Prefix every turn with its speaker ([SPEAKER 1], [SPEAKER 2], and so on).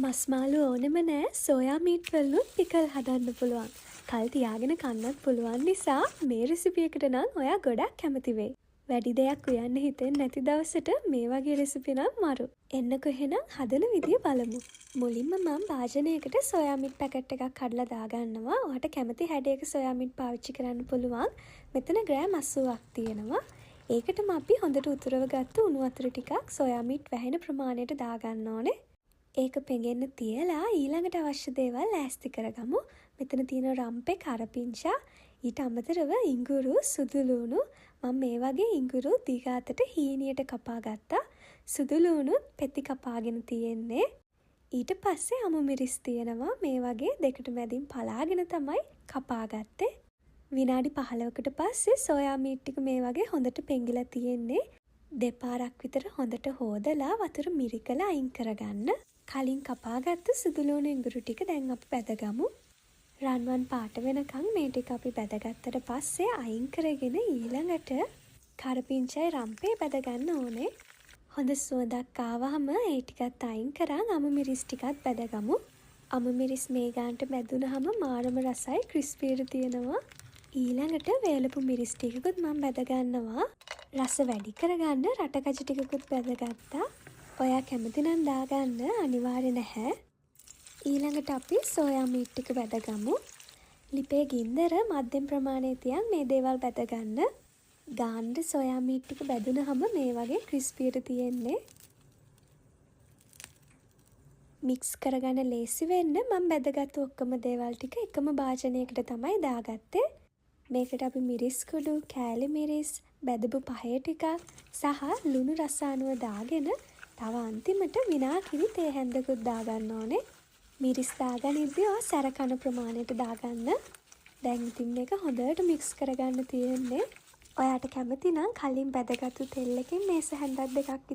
[SPEAKER 1] මස් මාළු ඕනෙම නෑ, සෝයා මීට් වලිනුත් පිකල් හදන්න පුළුවන්. කල් තියාගෙන කන්නත් පුළුවන් නිසා මේ රෙසිපි එකට නම් ඔයා ගොඩක් කැමති වෙයි. වැඩි දෙයක් උයන්න හිතෙන්නේ නැති දවසට මේ වගේ රෙසිපි නම් මරු. එන්නකෝ එහෙනම් හදන විදිය බලමු. මුලින්ම මං භාජනයකට සෝයා මීට් පැකට් එකක් කඩලා දාගන්නවා. ඔයාට කැමති හැඩයක සෝයා මීට් පාවිච්චි කරන්න පුළුවන්. මෙතන ග්‍රෑම් 80ක් තියෙනවා. ඒකටම අපි හොඳට උතුරව ගත්ත උණු වතුර ටිකක් සෝයා මීට් වැහෙන ප්‍රමාණයට දාගන්න ඕනේ. ඒක පෙඟෙන්න තියලා ඊළඟට අවශ්‍ය දේවල් ලෑස්ති කරගමු. මෙතන තියෙන රම්පෙ, කරපිංචා, ඊට අමතරව ඉඟුරු, සුදු ලූණු. මම මේ වගේ ඉඟුරු දිග අතට හීනියට කපා ගත්තා. සුදු ලූණුත් පෙති කපාගෙන තියෙන්නේ. ඊට පස්සේ අමු මිරිස් තියෙනවා. මේ වගේ දෙකට මැදින් පලාගෙන තමයි කපා ගත්තේ. විනාඩි 15කට පස්සේ සෝයා මීට් ටික මේ වගේ හොඳට පෙඟිලා තියෙන්නේ. දෙපාරක් විතර හොඳට හෝදලා වතුර මිරිකලා අයින් කරගන්න. කලින් කපාගත්ත සුදු ලූණු, ඉඟුරු ටික දැන් අපි බැදගමු. රන්වන් පාට වෙනකන් මේ ටික අපි බැදගත්තට පස්සේ අයින් කරගෙන ඊළඟට කරපිංචයි රම්පේ බැදගන්න ඕනේ. හොඳ සුවඳක් ආවහම ඒ ටිකත් අයින් කරන් අමු මිරිස් ටිකත් බැදගමු. අමු මිරිස් මේ ගානට බැදුනහම මාරම රසයි, ක්‍රිස්පියට තියෙනවා. ඊළඟට වේලපු මිරිස් ටිකකුත් මම බැදගන්නවා. රස වැඩි කරගන්න රටකජු ටිකකුත් බැදගත්තා. ඔයා කැමති නම් දාගන්න, අනිවාර්ය නැහැ. ඊළඟට අපි සෝයා මීට් ටික බැදගමු. ලිපේ ගින්දර මධ්‍යම ප්‍රමාණයේ තියන් මේ දේවල් බැදගන්න. ගානට සෝයා මීට් ටික බැදුනහම මේ වගේ ක්‍රිස්පියට තියෙන්නේ. මික්ස් කරගන්න ලේසි වෙන්න මම බැදගත්තු ඔක්කොම දේවල් ටික එකම භාජනයකට තමයි දාගත්තේ. මේකට අපි මිරිස් කුඩු, කෑලි මිරිස්, බැදපු පහේ ටිකක් සහ ලුණු රස අනුව දාගෙන තව අන්තිමට විනාකිරි තේ හැන්දකුත් දාගන්න ඕනේ. මිරිස් දාගනිද්දි ඔයා සැර කන ප්‍රමාණයට දාගන්න. දැන් ඉතින් මේක හොඳට මික්ස් කරගන්න තියෙන්නේ. ඔයාට කැමති නම් කලින් බැදගත්තු තෙල් එකෙන් මේස හැන්දක් දෙකක්